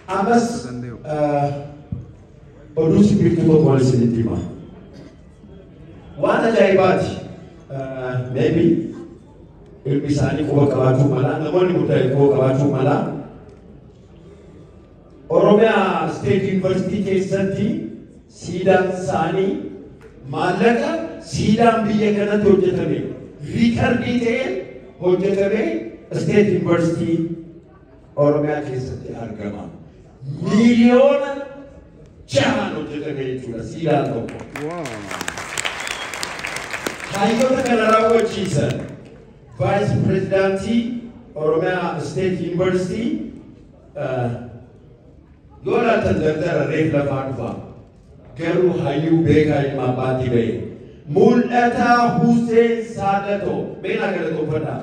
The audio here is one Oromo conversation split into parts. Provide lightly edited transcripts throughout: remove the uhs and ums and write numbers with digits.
Ammas oduu simbirtuu tokko isinitti hima. Waan ajaa'ibaati. Maybe ilmi isaanii quba qabaachuu mala, namoonni guddaa quba qabaachuu mala. Oromiyaa State University keessatti siidaan isaanii maallaqa siidaan biyya kanatti hojjetame riikardii ta'een hojjetame State University Oromiyaa keessatti argama. Miiliyoona 6n hojjetame jechuudha siidaan tokko. Hayyoota kana raawwachiisan Vice Presidentii Oromiyaa State University yoo laatan dardara reef lafaa dhufa. Garuu hayyuu beekaa ilma abbaatti ba'e. Mul'ataa Hussein Saadatoo beelaa galatoonfadhaa.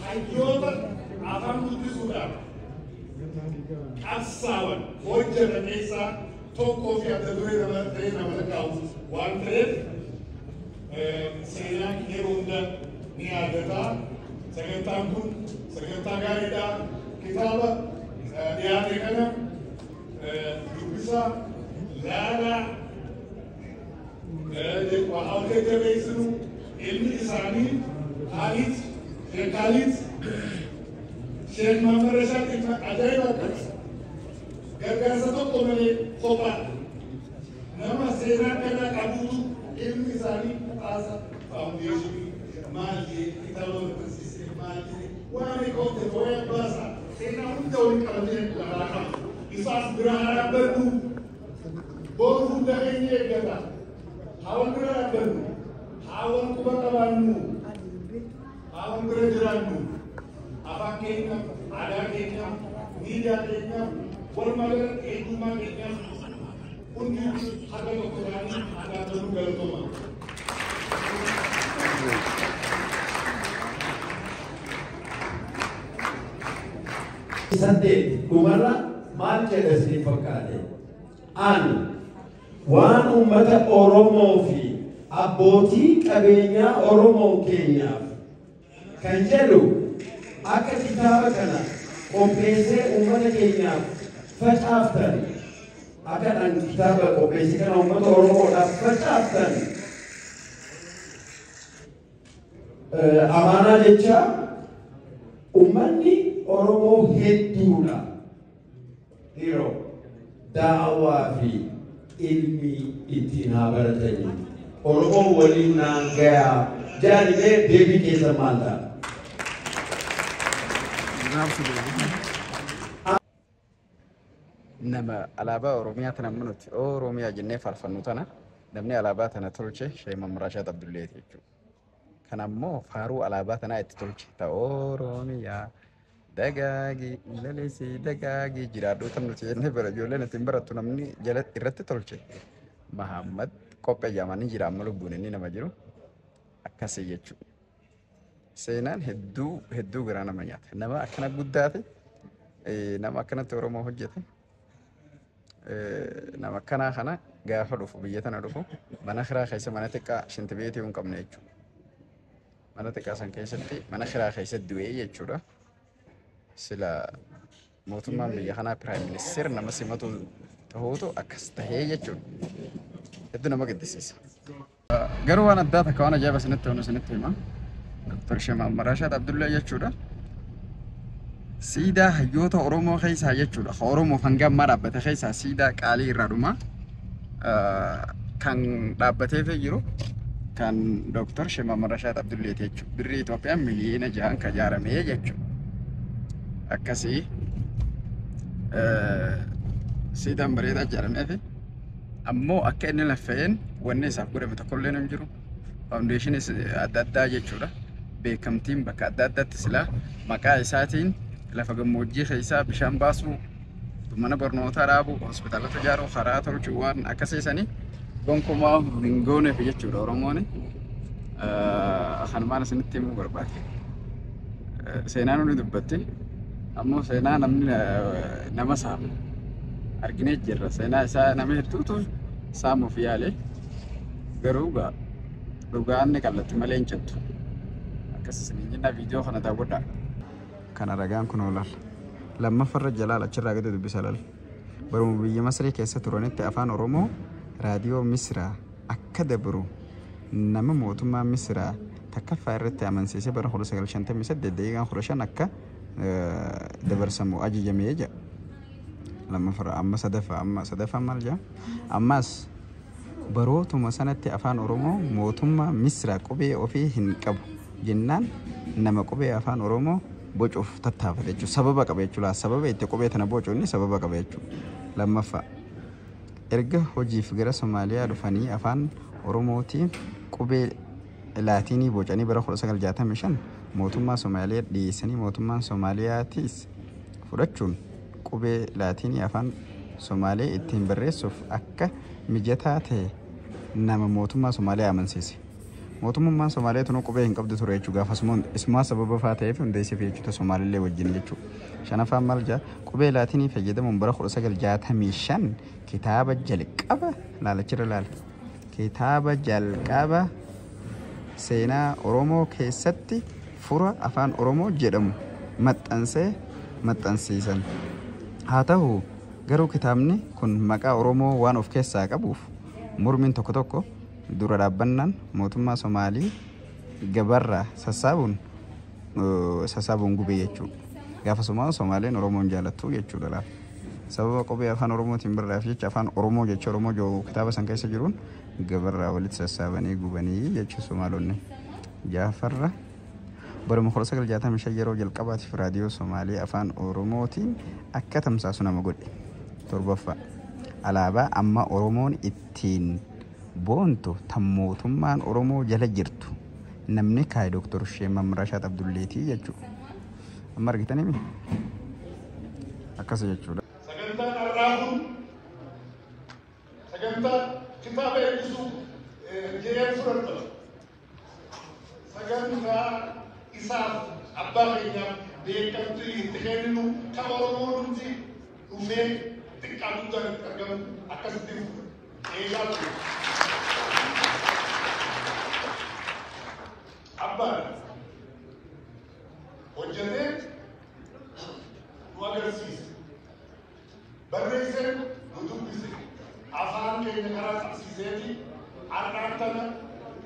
Hayyoota afaan guddisuudhaaf qabsaa'an hojjetan keessaa tokkoo fi adda duree nama ta'ee nama lakkaa'u waan ta'eef, seenaan yeroo hunda ni yaadata. Sagantaan kun sagantaa gaariidha. Kitaaba dhiyaate kana dubbisaa, laalaa, waa jajjabeessinu. Ilmi isaanii Khalid, Sheekh Khalid, Sheekh Muhammad Rashaad ilma ajaa'iba akkas gargaarsa tokko malee kophaa nama seenaa kana qabuutu ilmi isaanii Xaasa Foundation maal jee kitaaba maxxansiisee, maal jee waan eega hojjete, waa'ee abbaasaa seenaa hunda waliin qabatee lafaa qaba. Isaas bira haa dhaabbannu. Boru hunda keenya eeggata. Haa wal bira dhaabbannu. Haa wal quba qabaannu. Haa wal bira jiraannu. Afaan keenya, aadaa keenya, miidiyaa keenya, walumaa galatti eenyummaa keenya hundi haga tokko ta'anii haa dhaabbannu. Galatooma. 8 dhumarra maal jedha isiniif fakkaate? Ani waan uummata Oromoo fi abbootii qabeenyaa Oromoo keenyaaf kan jedhu akka kitaaba kana qopheessee uummata keenyaaf facaaftan, akka dhaan kitaaba qopheessee kana uummata Oromoodhaaf facaaftan amaanaa jecha uummanni Oromoo hedduudha. Dhiiroo daawaa fi ilmi ittiin haa baratanii. Oromoo waliin naan gayaa jedhanii deebii keessa maal ta'a? Nama alaabaa Oromiyaa tana amma nuti Oromiyaa jennee faarfannu tana, namni alaabaa tana tolche Sheekh Mahammad Rashaad Abdulleeti jechuudha. Kan ammoo faaruu alaabaa tanaa itti tolche ta Oromiyaa dagaagi lalisii dagaagi jiraadhuu tan nuti jennee bara ijoolleen ittiin barattu namni jala irratti tolche Mahammad qophee jedhamanii jira, amma lubbuun inni nama jiru akkasii jechuudha. Seenaan hedduu hedduu garaa nama nyaata. Nama akkana guddaate, nama akkanatti Oromoo hojjete, nama akkanaa kana gaafa dhufu, biyya tana dhufu, mana kiraa keessa, mana xiqqaa shintibeetii hin qabne jechuudha. Mana xiqqaa san keessatti, mana kiraa keessatti du'ee jechuudha. Sila mootummaan biyya kanaa prime minister nama simatu ta'uutu akkas tahee jechuudha. Hedduu nama gaddisiisa. Garuu waan addaa takka, waan ajaa'iba isinitti honu isinitti hima. Dr. Sheekh Mahammad Rashaad Abdullee jechuudha. Siidaa hayyoota Oromoo keessaa jechuudha. Ka Oromoof hanga ammaa dhaabbate keessaa siidaa qaalii irraa dhuma kan dhaabbateefii jiru kan Dr. Sheekh Mahammad Rashaad Abdulleeti jechuudha. Birrii Itoophiyaa miliyoona 6n kan ijaaramee jechuudha. Akkasii siidaan bareedaa ijaarameefi ammoo akka inni laffa'een wanni isaaf godhame tokkollee hin jiru. Foundationii adda addaa jechuudha. Beekamtiin bakka adda addaatti silaa maqaa isaatiin lafa gammoojjii keessaa bishaan baasuu, mana barnootaa dhaabuu, hospitaalota ijaaruu, karaa tolchuu, waan akkasiisanii gonkumaa hin gooneef jechuudha Oromoon. Kanumaan isinitti himuu barbaade. Seenaan nuti dubbatti ammoo seenaa namni nama saamu arginee jirra. Seenaa isaa nama hedduutu saamuuf yaale. Garuu gaa dhugaan ni qallatti malee hin cittu. Akkas isiniin jenna, viidiyoo kana daawwadhaa. Kana ragaan kun oolal. Lammaffarra jalaal achirraa gadi dubbisa lal. Baruma biyya Masrii keessa turanitti afaan Oromoo raadiyoo Misraa akka dabru nama mootummaa Misraa takkaffaa irratti amansiisee bara 1958 daqiiqaan 15 akka dabarsamu ajajamee jedha. Lammaffarra amma sadaffaa, amma sadaffaa maal jedha? Ammas barootuma sanatti afaan Oromoo mootummaa Misraa qubee ofii hin qabu jennaan nama qubee afaan Oromoo bocuuf tattaafate jechuudha. Sababa qaba jechuudha. Sababa itti qubee tana bocu inni sababa qaba jechuudha. Lammaffaa, erga hojiif gara Somaaliyaa dhufanii afaan Oromootiin qubee Laatiinii bocanii bara 1965 mootummaa Somaaliyaa dhiyeessanii, mootummaan Somaaliyaatiis fudhachuun qubee Laatiinii afaan Somaalee ittiin barreessuuf akka mijataa ta'e nama mootummaa Somaaliyaa amansiise. Mootummaan Somaaliyaa tunuu qubee hin qabdu ture jechuudha. Gaafasuma isumaa sababa faa ta'eef hundeesseef jechuudha Somaalillee wajjin jechuudha. Shanaffaan maal jedha? Qubee Laatinii fayyadamuun bara 1965 kitaaba jalqaba laalachirra laala. Kitaaba jalqaba seenaa Oromoo keessatti fura afaan Oromoo jedhamu maxxansee maxxansiisan. Haa ta'u garuu kitaabni kun maqaa Oromoo waan of keessaa qabuuf mormiin tokko tokko dura dhaabbannaan mootummaa Somaalii gabarraa sassaabuun gubee jechuudha. Gaafasuma Somaaleen Oromoon jaalattu jechuudha laata. Sababa qubee afaan Oromootiin barraa'eef jecha afaan Oromoo jecha Oromoo jiru kitaaba san keessa jiruun gabarraa walitti sassaabanii gubanii jechuudha Somaalonni. Jaafarra, baruma 1965 yeroo jalqabaatiif raadiyoo Somaalee afaan Oromootiin akka tamsaasu nama godhe. Torbaffaa, alaabaa amma Oromoon ittiin boontu tan mootummaan Oromoo jala jirtu namni kaa'e Dooktor Shee Mamrashaat Abdulleetii jechuudha. Amma argitanii akkas jechuudha. Sagantaan har'aa kun sagantaa kitaaba eebbisuu jedhee fudhatama. Sagantaa isaaf abbaa keenyaaf beekamtii itti kenninu kan Oromoon hundi dhufee xiqqaa guddaan itti argamu akkasitti eegaa ture. Abbaan hojjetee nu agarsiise. Barreessee nu dubbise. Afaan keenya karaa qabsiiseeti har'aan tana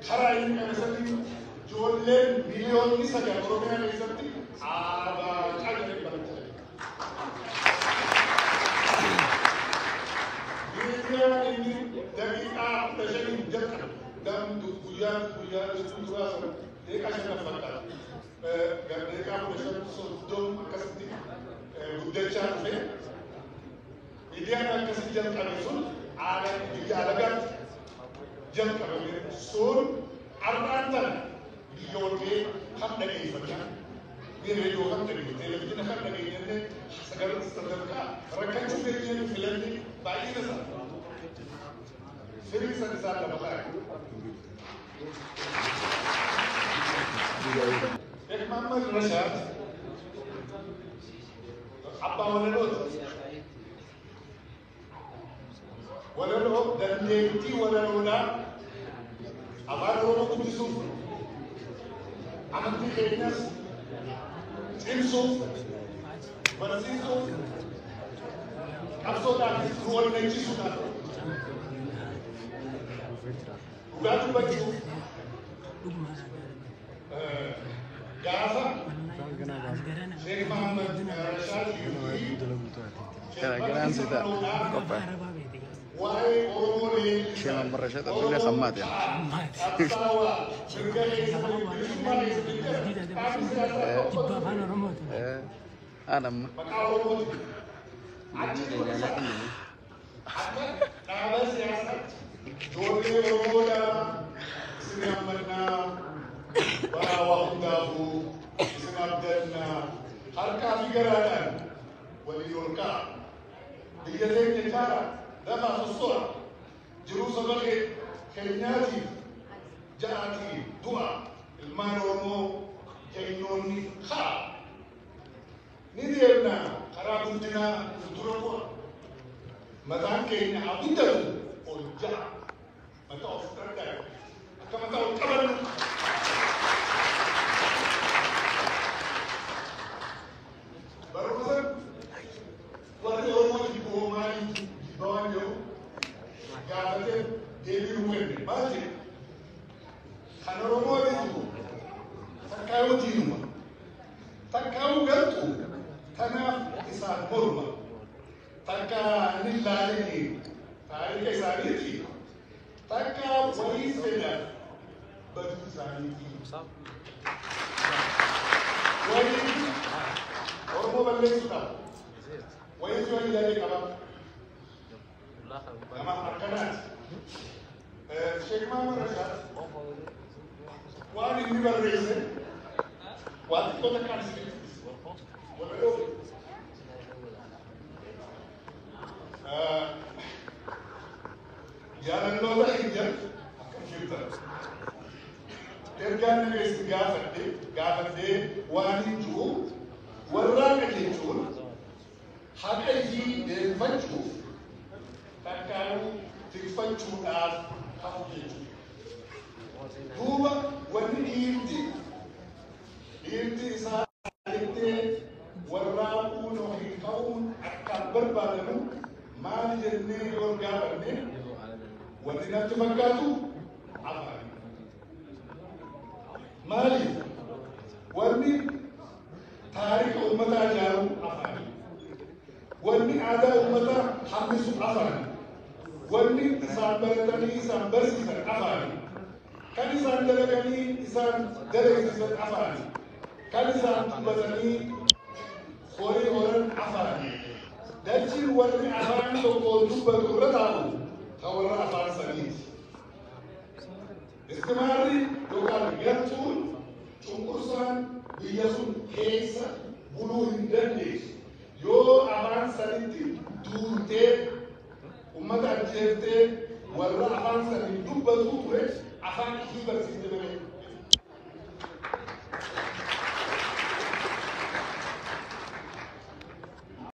karaa inni qabe saniin ijoolleen 9 miliyoonni Oromiyaa keessatti abaacaa jedhanii barachaa jiru. Miidiyaan inni daqiiqaa 15n jalqabe damdu guyyaa guyyaa jechuun duraa sana daqiiqaa 5 fakkaata. Daqiiqaa 15 30 akkasitti guddachaa dhufe. Miidiyaan akkasii jalqabe sun haala biyya alagaatti jalqabame sun har'aan tana biyya walga'ee kan dhageeffachaa reediyoo kan dhageenye, televezyiina kan dhageenye, sagal sadarkaa rakkachuu keenya filanni baay'ina isaa firii san isaan lafa kaa'e. Sheekh Muhammad Rashaad abbaa walalooti. Walaloo dandeettii walaloodhaa afaan Oromoo guddisuuf, amantii keenyas cimsuuf, barsiisuuf, qabsoodhaafis nu onnachiisuudhaaf, dhugaa dubbachuuf, gaafa Sheekh Muhammad Rashaad Garaan sita qophaa'e. waa'ee Oromoo Shee Mamman Rashaad Abdullee Sammaati. qabsaawaa mirga keessatti, bilisummaa keessatti qaamni siyaasaa tokko Aan amma. maqaa Oromooti. Achi akka dhaaba siyaasaatti ijoollee Oromoodhaa isin hammannaa, waa hundaafuu isin abdannaa, harkaa fi garaadhaan waliin ol ka'a. Biyya teenya ijaara, lafaa sosso'a. Jiruu saba keenyaatiif ja'aatii du'a, ilmaan Oromoo jaynoonni haa. Ni deemna karaa guddinaa fuuldura bu'a. Mataan keenya haa guddatu ol ja'a. Mataa of danda'e. Takkaa'u diinuma. Takkaa'u gartuu tanaaf isaan morma. Takka inni laalini taarika isaaniiti. Takka wayii fedha baduu isaaniiti. Wayii Oromoo balleessuudhaaf wayii wayii yaadee qaba. Nama akkanaati. Sheekh Mahamad Rashaad waan inni barreesse waan xiqqoo takkaan isinitti walaloo jaalalloota ija akkam jirtan ergaan nama isin gaafadhe gaafadhee waan hin jiru warraaqa jechuun haqa isii deemfachuuf takkaa'uu tikfachuudhaaf hafu jechuudha. Duuba wanni dhiirti isaa jettee warraaquun yookiin ka'uun akkaan barbaadamu maal jennee yoo gaafanne wanni natti fakkaatu afaani. Maaliif wanni taarika uummataa ijaaru afaani. Wanni aadaa uummataa hambisu afaani. Wanni isaan baratanii isaan barsiisan afaani. Kan isaan dalaganii isaan dalagsiisan afaani. Kan isaan dubbatanii horii horan afaani. Dachiin warri afaan tokkoon dubbatu irra taa'u ta warra afaan saniiti. Istimaarri yookaan gartuun cunqursaan biyya sun keessa buluu hin dandeessu. Yoo afaan sanitti duultee ummata ajjeeftee warra afaan saniin dubbatu ture afaan ishii barsiiste malee.